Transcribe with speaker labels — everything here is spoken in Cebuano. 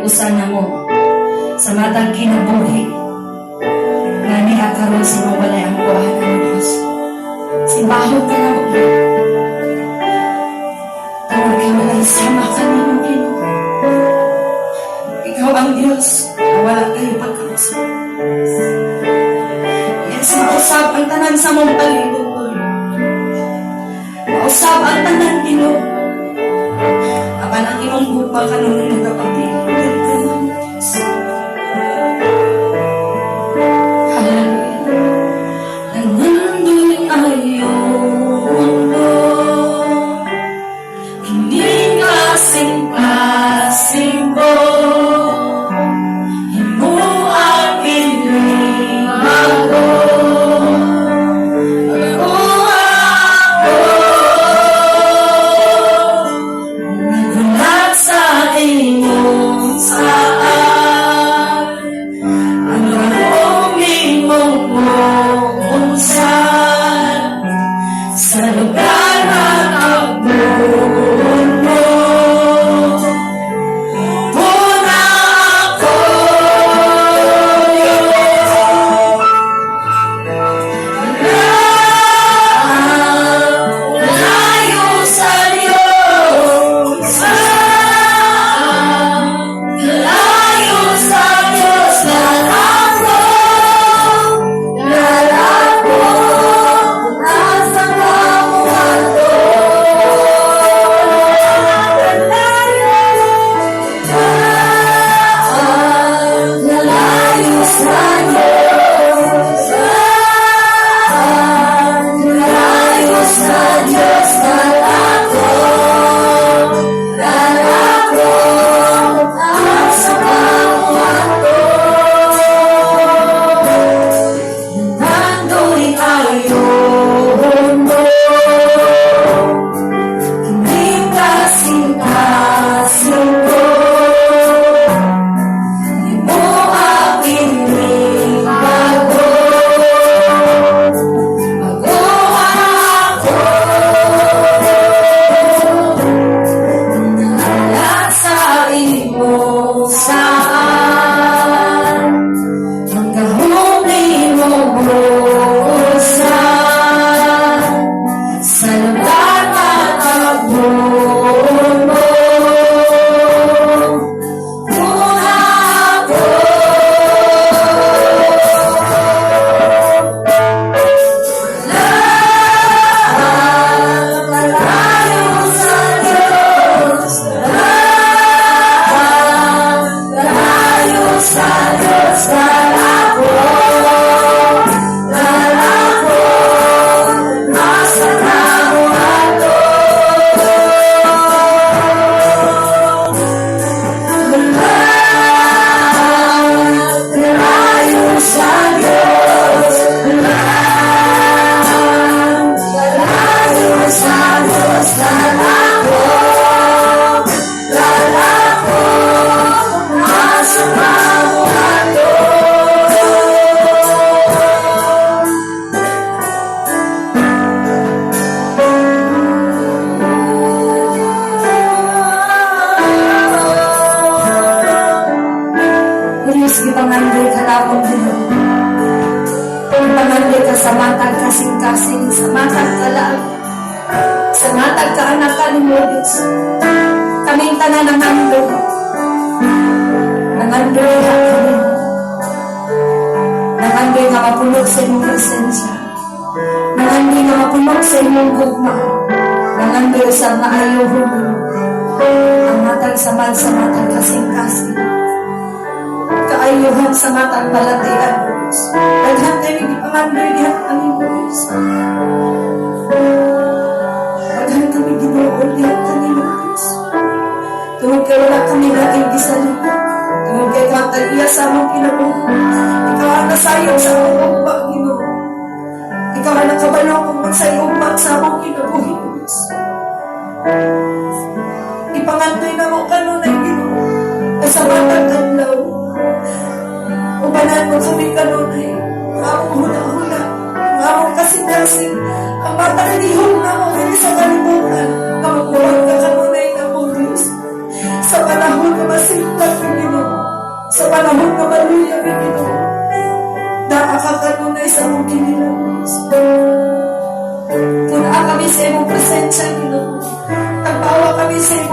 Speaker 1: Usa namo sa matag kinabuhi nga niya karon sa imong balay ang kuha namo, Diyos. Simbahon ka namo, Lord. Tungod kay walay sama kanimo, Ginoo. Ikaw ang Diyos na wala kayo pagkausap. Yes, mausap ang tanan sa mong palibot, Lord. Mausap ang tanan, Ginoo. Apan ang imong gugma kanunay nagapapil diri kanamo, Diyos. Hallelujah. Nangandoy ayohon mo, kining kasing-kasing ko, imo ang piling bago. Ako, ako, naghulat sa imong saad, ang gahom imong buusan, sa lugar na takbuhon mo. Puna ako. Wala layo sa Diyos, layo sa Diyos, lalako, lalako, asa ka moadto? Layo, layo sa Diyos, layo sa Diyos, lalako, lalako, asa ka moadto? Nangandoy ayohon mo, kining kasing-kasing ko, imo piling bago. Bago ako naghulat sa imong saad, ang gahom nimo buusan, sa lugar na takbuhon mo. Puna ako. Wala layo sa Diyos, layo sa Diyos, lalako, lalako, asa ka moadto? Wala layo sa Diyos, wala layo sa Diyos, lalako, lalako, asa ka moadto? Diyos, gipangandoy ka namo, Ginoo. Gipangandoy ka sa matag kasing-kasing, sa matag kalag, sa matag kaanakan nimo, Diyos. Kaming tanan nangandoy. Nangandoy ha kami. Nangandoy nga mapuno sa imong presensya. Nangandoy nga mapuno sa imong gugma. Nangandoy sa maayohon mo. Ang matag samad sa matag kasing-kasing. Kaayuhan sa matag balatian, Diyos. Daghan kami gipangandoy diha kanimo, Diyos. Daghan kami ginuol diha kanimo, Diyos. Tungod kay wala kami laing gisalig. Tungod kay ikaw ang tag-iya sa among kinabuhi. Ikaw ang nasayod sa among ugma, Ginoo. Ikaw ang nakabalo kung unsay ugma sa among kinabuhi, Diyos. Ipangandoy namo kanunay, Ginoo. Sa matag adlaw. Ubanan mo kami kanunay. Ang among huna-huna, ang among kasing-kasing, ang matag lihok namo diri sa kalibutan. Nga magbuhat ka kanunay namo, Diyos. Sa panahon nga masintak ka, Ginoo. panahon nga maluya mi, Ginoo, naa ka kanunay sa among kinilaw. Pun-a kami sa imong presensya, Ginoo. Tagbawa kami sa imong